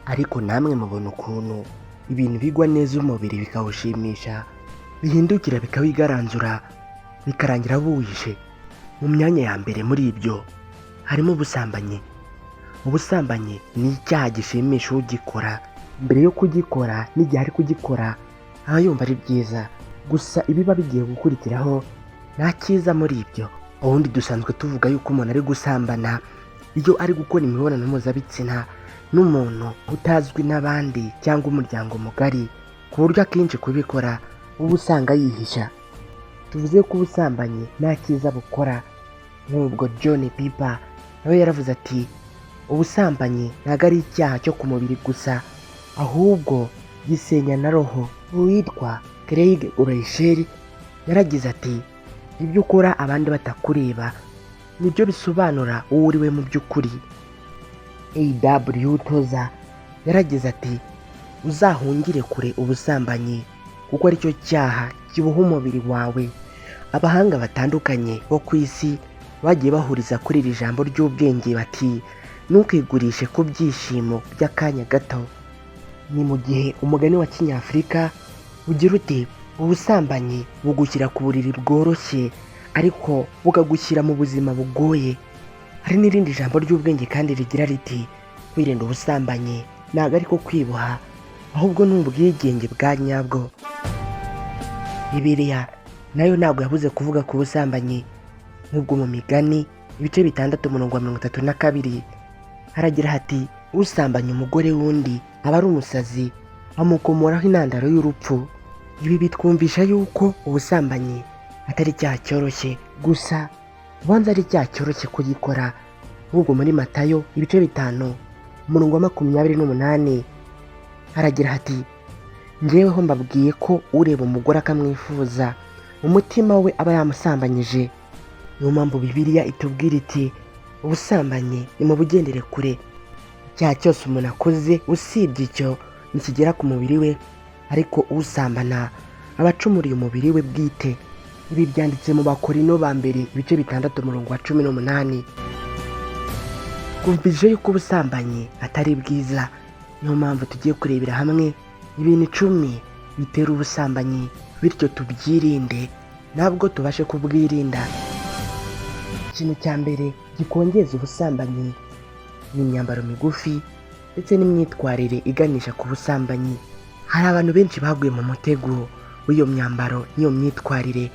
Ariko namwe mubona ukuntu ibintu bigwa neza umubiri bikawushimisha, bihindukira bikawigaranzura, bikarangira buwishe. Mu myanya ya mbere muri ibyo harimo ubusambanyi. Ubusambanyi ni icyaha gishimisha ugikora. Mbere yo kugikora n'igihe ari kugikora aba yumva ari byiza, gusa ibiba bigiye gukurikiraho nta cyiza muri ibyo. Ubundi dusanzwe tuvuga yuko umuntu ari gusambana iyo ari gukora imibonano mpuzabitsina n'umuntu utazwi n'abandi cyangwa umuryango mugari, ku buryo akenshi kubikora uba usanga yihisha. Tuvuze ko ubusambanyi nta cyiza bukora. Nk'ubwo John Piper nawe yaravuze ati: "Ubusambanyi ntabwo ari icyaha cyo ku mubiri gusa, ahubwo gisenya na roho." Uwitwa Craig Groeschel yaragize ati: "Ibyo ukora abandi batakureba nibyo bisobanura uwo uri we mu by'ukuri." A.W. Tozer yaragize ati: "Uzahungire kure ubusambanyi, kuko aricyo cyaha kiboha umubiri wawe." Abahanga batandukanye bo ku isi bagiye bahuriza kuri iri jambo ry'ubwenge bati: "Ntukigurishe ku byishimo by'akanya gato." Ni mu gihe umugani wa kinyafurika ugira uti: "Ubusambanyi bugushyira ku buriri bworoshye, ariko bukagushyira mu buzima bugoye." Hari n'irindi jambo ry'ubwenge kandi rigira riti: "Kwirinda ubusambanyi ntabwo ari ko kwiboha, ahubwo ni ubwigenge bwa nyabwo." Bibiliya nayo ntabwo yabuze kuvuga ku busambanyi. Nk'ubwo mu Migani ibice 6, umurongo wa 32, haragira hati: "Usambanya umugore w'undi aba ari umusazi, amukomoraho intandaro y'urupfu." Ibi bitwumvisha yuko ubusambanyi atari icyaha cyoroshye, gusa ubanza ari icyaha cyoroshye kugikora. Nk'ubwo muri Matayo ibice 5, umurongo wa 28, haragira hati: "Njyeweho mbabwiye ko ureba umugore akamwifuza mu mutima we aba yamusambanyije." Niyo mpamvu Bibiliya itubwira iti: "Ubusambanyi ni mu bugendere kure." Icyaha cyose umuntu akoze usibye icyo ntikigera ku mubiri we, ariko usambana aba acumuriye umubiri we bwite. Ibi byanditse mu Bakorinto ba mbere ibice 6, umurongo wa 18. Twumvise yuko ubusambanyi atari bwiza. Niyo mpamvu tugiye kurebera hamwe ibintu 10 bitera ubusambanyi, bityo tubyirinde nabwo tubashe kubwirinda. Ikintu cya mbere gikongeza ubusambanyi ni imyambaro migufi ndetse n'imyitwarire iganisha ku busambanyi. Hari abantu benshi baguye mu mutego w'iyo myambaro n'iyo myitwarire.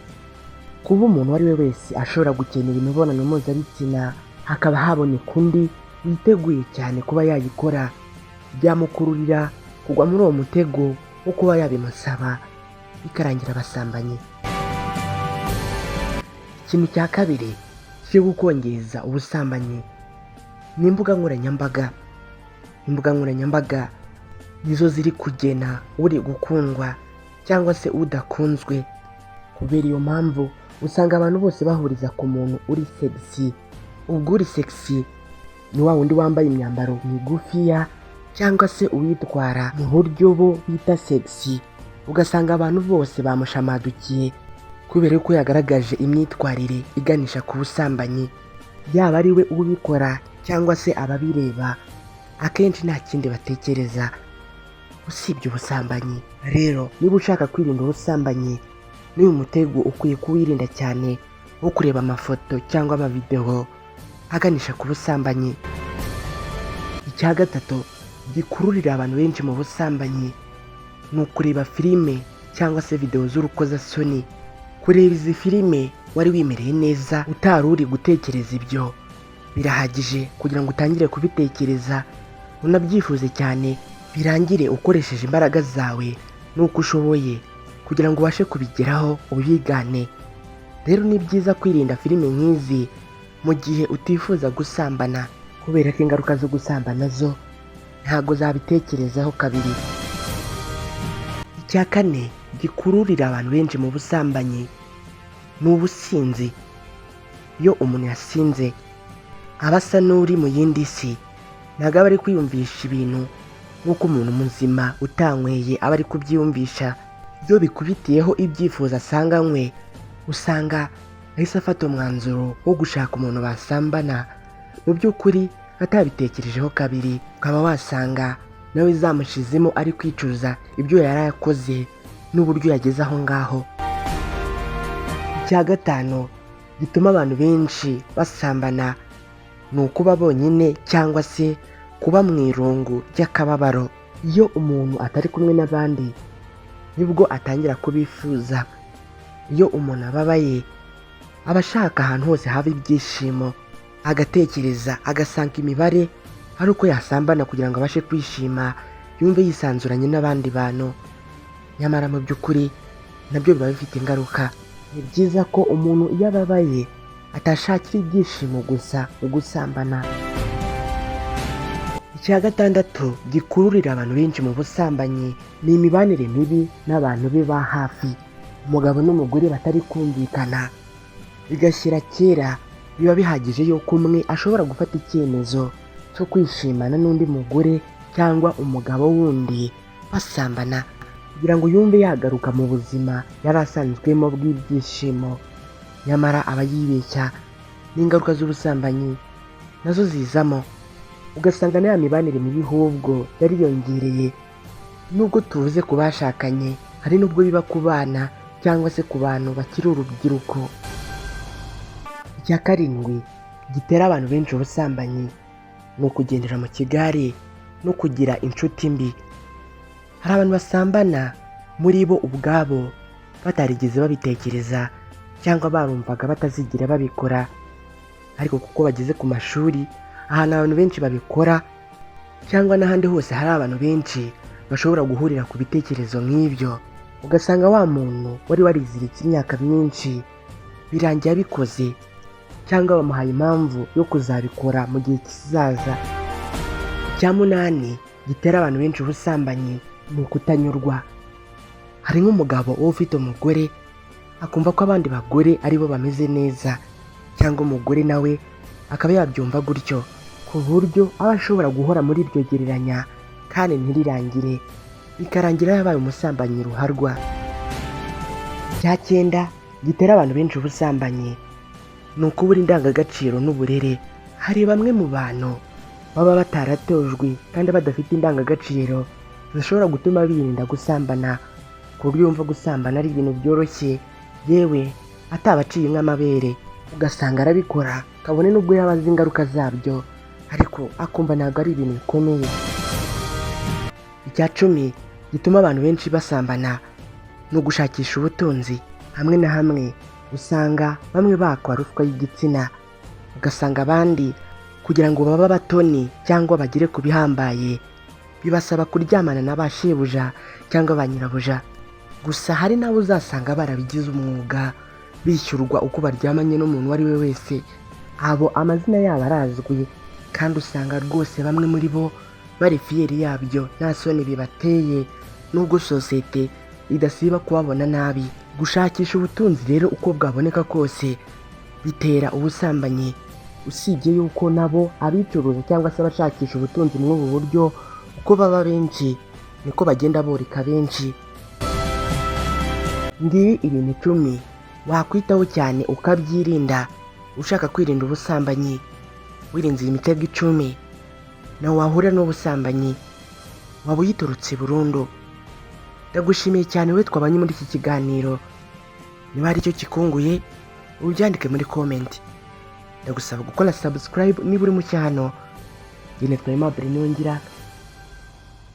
Kuba umuntu uwo ari we wese ashobora gukenera imibonano mpuzabitsina, hakaba haboneka undi witeguye cyane kuba yayikora, byamukururira kugwa muri uwo mutego wo kuba yabimusaba, bikarangira abasambanyi. Ikintu cya kabiri cyo gukongeza ubusambanyi ni imbuga nkoranyambaga. Imbuga nkoranyambaga nizo ziri kugena uri gukundwa cyangwa se udakunzwe. Kubera iyo mpamvu usanga abantu bose bahuriza ku muntu uri sexy. Ubwo uri sexy ni wa wundi wambaye imyambaro migufiya cyangwa se uwitwara mu buryo bo bita sexy, ugasanga abantu bose bamushamadukiye kubera ko yagaragaje imyitwarire iganisha ku busambanyi. Yaba ari we ubikora cyangwa se ababireba, akenshi nta kindi batekereza usibye ubusambanyi. Rero niba ushaka kwirinda ubusambanyi n'uyu mutego, ukwiye kuwirinda cyane wo kureba amafoto cyangwa amavidewo aganisha ku busambanyi. Icya gatatu gikururira abantu benshi mu busambanyi ni ukureba filime cyangwa se videwo z'urukozasoni. Kureba izi filime wari wimereye neza, utari uri gutekereza ibyo, birahagije kugira ngo utangire kubitekereza, unabyifuze cyane, birangire ukoresheje imbaraga zawe n'uko ushoboye kugira ngo ubashe kubigeraho, ubyigane. Rero ni byiza kwirinda filime nk'izi mu gihe utifuza gusambana, kubera ko ingaruka zo gusambana zo ntabwo zabitekerezaho kabiri. Icya kane gikururira abantu benshi mu busambanyi ni ubusinzi. Iyo umuntu yasinze aba asa n'uri mu yindi si, ntabwo aba ari kwiyumvisha ibintu nk'uko umuntu muzima utanyweye aba ari kubyiyumvisha. Iyo bikubitiyeho ibyifuzo asanganywe, usanga ahise afata umwanzuro wo gushaka umuntu basambana, mu by'ukuri atabitekerejeho kabiri, ukaba wasanga nawe zamushizemo ari kwicuza ibyo yari yakoze n'uburyo yageze aho ngaho. Icya gatanu gituma abantu benshi basambana ni ukuba bonyine cyangwa se kuba mu irungu ry'akababaro. Iyo umuntu atari kumwe n'abandi, nibwo atangira kubifuza. Iyo umuntu ababaye, aba ashaka ahantu hose haba ibyishimo, agatekereza agasanga imibare ari uko yasambana kugira ngo abashe kwishima, yumve yisanzuranye n'abandi bantu. Nyamara mu by'ukuri nabyo biba bifite ingaruka. Ni byiza ko umuntu iyo ababaye atashakira ibyishimo gusa mu gusambana. Icya gatandatu gikururira abantu benshi mu busambanyi ni imibanire mibi n'abantu be ba hafi. Umugabo n'umugore batari kumvikana bigashyira kera, biba bihagije yuko umwe ashobora gufata icyemezo cyo kwishimana n'undi mugore cyangwa umugabo wundi basambana, kugira ngo yumve yagaruka mu buzima yari asanzwemo bw'ibyishimo. Nyamara aba yibeshya, n'ingaruka z'ubusambanyi nazo zizamo, ugasanga na ya mibanire mibi ahubwo yariyongereye. Nubwo tuvuze ku bashakanye, hari n'ubwo biba ku bana cyangwa se ku bantu bakiri urubyiruko. Icya karindwi gitera abantu benshi ubusambanyi ni ukugendera mu kigare no kugira inshuti mbi. Hari abantu basambana muri bo ubwabo batarigeze babitekereza cyangwa barumvaga batazigera babikora, ariko kuko bageze ku mashuri ahantu abantu benshi babikora, cyangwa n'ahandi hose hari abantu benshi bashobora guhurira ku bitekerezo nk'ibyo, ugasanga wa muntu wari wariziritse imyaka myinshi birangiye abikoze, cyangwa bamuhaye impamvu yo kuzabikora mu gihe kizaza. Icya munani gitera abantu benshi ubusambanyi ni ukutanyurwa. Hari nk'umugabo uba ufite umugore, akumva ko abandi bagore aribo bameze neza, cyangwa umugore nawe akaba yabyumva gutyo, ku buryo aba ashobora guhora muri iryo gereranya kandi ntirirangire, bikarangira yabaye umusambanyi ruharwa. Icya cyenda gitera abantu benshi ubusambanyi ni ukubura indangagaciro n'uburere. Hari bamwe mu bantu baba bataratojwe kandi badafite indangagaciro zishobora gutuma birinda gusambana, ku buryo yumva gusambana ari ibintu byoroshye, yewe atabaciye nk'amabere, ugasanga arabikora kabone n'ubwo yaba azi ingaruka zabyo, ariko akumva ntabwo ari ibintu bikomeye. Icya 10 gituma abantu benshi basambana ni ugushakisha ubutunzi. Hamwe na hamwe usanga bamwe bakwa ruswa y'igitsina, ugasanga abandi kugira ngo babe abatoni cyangwa bagere ku bihambaye bibasaba kuryamana na ba shebuja cyangwa ba nyirabuja. Gusa hari n'abo uzasanga barabigize umwuga, bishyurwa uko baryamanye n'umuntu uwo ari we wese. Abo amazina yabo arazwi, kandi usanga rwose bamwe muri bo bari fier yabyo, nta soni bibateye, nubwo sosiyete idasiba kubabona nabi. Gushakisha ubutunzi rero uko bwaboneka kose bitera ubusambanyi, usibye yuko nabo abicuruza cyangwa se abashakisha ubutunzi muri ubu buryo, uko baba benshi niko bagenda boreka benshi. Ngibi ibintu 10 wakwitaho cyane ukabyirinda ushaka kwirinda ubusambanyi. Wirinze iyi mitego 10, nawe wahura n'ubusambanyi waba uyiturutse burundu. Ndagushimiye cyane we twabanye muri iki kiganiro. Niba hari icyo kikunguye, ubyandike muri comment. Ndagusaba gukora subscribe niba uri mushya hano. Njye nitwa Aimable Niyongira,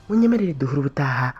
munyemerere duhure ubutaha.